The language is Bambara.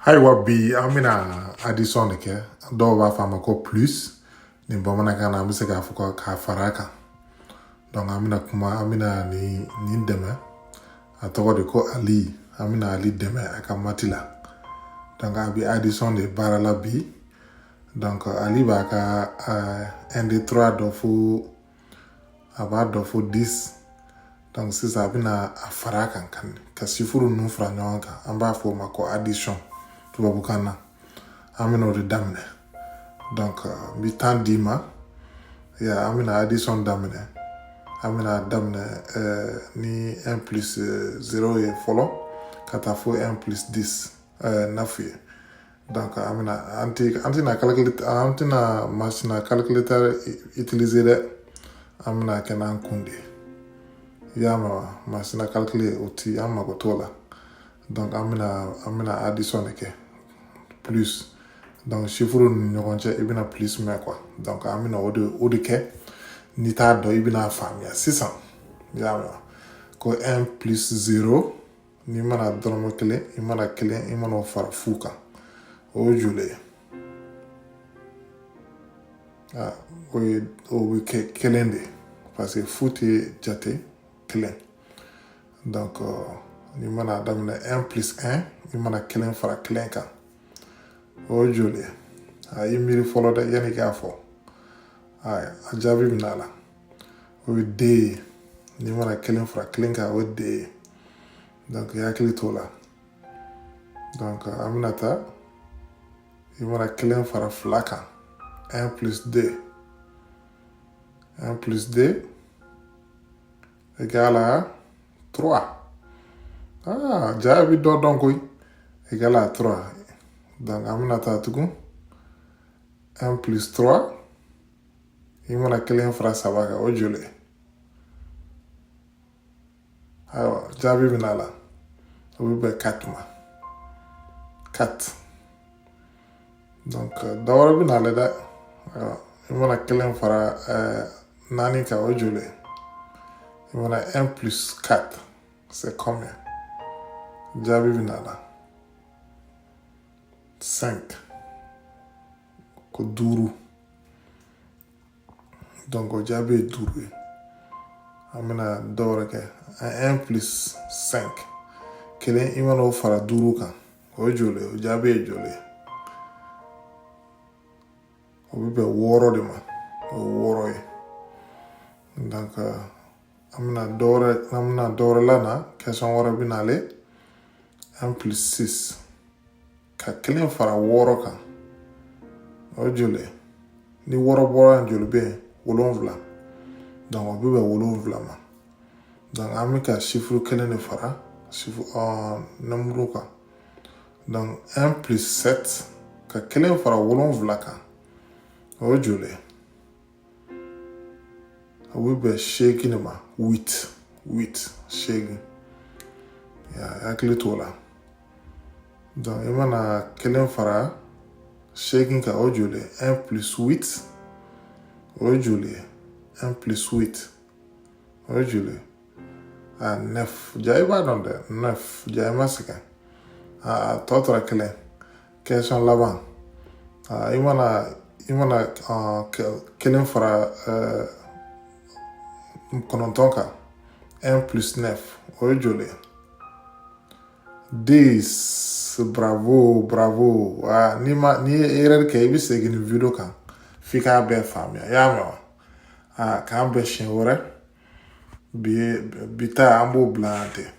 Ayiwa, bi an bɛna addition de kɛ. Dɔw b'a fɔ a ma ko plus ni bamanankan na. An bɛ se k'a fɔ k'a fara a kan. Donc an bɛna kuma, an bɛna nin dɛmɛ, a tɔgɔ de ko Ali. An bɛna Ali dɛmɛ a ka maths la. Donc a bɛ addition de baara la bi. Donc Ali b'a ka 1, 2, 3 dɔ fo, a b'a dɔn fo 10. Donc sisan a bɛna a fara a kan, ka chiffre ninnu fara ɲɔgɔn kan. An b'a fɔ o ma ko addition tubabukan na. An bɛna o de daminɛ. Donc n bɛ temps d'i ma ya. An bɛna addition daminɛ. An bɛna daminɛ ni 1 plus 0 ye fɔlɔ, ka taa fo 1 plus 10, 9 ye. Donc an bɛna, an tɛna calcul, an tɛna machine à calculateur utiliser dɛ. An bɛna kɛ n'an kun de ye, i y'a mɛn wa? Machine à calculer, o ti, an mago t'o la. Donc an bɛna addition de kɛ, plus. Donc chiffre ni ɲɔgɔn cɛ, i bɛna plus mɛn quoi. Donc an bɛna o de kɛ. N'i t'a dɔn, i bɛna faamuya sisan, i y'a mɛn wa? Ko 1 plus 0, n'i mana dɔrɔmɛ kelen, i mana kelen, i mana o fara fu kan, o ye joli ye? Ah, o ye, o bɛ kɛ kelen de ye, parce que fu tɛ jate kelen. Donc n'i mana daminɛ 1 plus 1, i mana kelen fara kelen kan, o ye joli ye? A y'i miiri fɔlɔ dɛ, yanni i k'a fɔ. A jaabi bɛ na la, o ye deux ye. N'i mana kelen fara kelen kan, o ye deux ye. Donc i hakili t'o la. Donc an bɛna taa, i mana kelen fara fila kan, 1 plus 2, 1 plus 2 égale à 3. Ah, jaabi dɔ dɔn koyi, égale à 3. Donc an bɛna taa tugun, 1 plus 3, i mana kelen fara saba kan, o joli ye? Ayiwa, jaabi bɛ na la, o bɛ bɛn 4 ma, 4. Donc dɔ wɛrɛ bɛ na dɛ. Ayiwa, i mana kelen fara naani kan, o joli ye? I mana 1 plus 4, c'est combien? Jaabi bɛ na la, 5, ko duuru. Donc o jaabi ye duuru ye. An bɛna dɔ wɛrɛ kɛ, 1 plus 5, kelen, i mana o fara duuru kan, o ye joli ye? O jaabi ye joli ye? O bɛ bɛn wɔɔrɔ de ma, o ye wɔɔrɔ ye. Donc an bɛna dɔ wɛrɛ, an bɛna dɔ wɛrɛ la na. Question wɛrɛ bɛ nalen, 1 plus 6, ka kelen fara wɔɔrɔ kan, o ye joli ye? Ni wɔɔrɔ bɔra yen, joli bɛ yen? Wolonfila. Donc o bɛ bɛn wolonfila ma. Donc an bɛ ka chiffre kelen de fara chiffre nombre kan. Donc 1 plus 7, ka kelen fara wolonfila kan, o ye joli ye? O bɛ bɛn seegin de ma, 8, 8, 8. Hakili t'o la. Donc i mana kelen fara 8 kan, o ye joli ye? 1 plus 8, o ye joli ye? 1 plus 8, o ye joli ye? Ah, 9. Ja, i b'a dɔn dɛ, 9. Ja, i ma sɛgɛn. A tɔ tora kelen, question laban. I mana kelen fara 9 kan, 1 plus 9, o ye joli ye? 10. Bravo, bravo. Ah, n'i ma, n'i ye erreur kɛ, i bɛ segin nin vidéo kan f'i k'a bɛɛ faamuya, i y'a mɛn wa? Ah, k'an bɛn siɲɛ wɛrɛ. Bi ta, an b'o bila yan ten.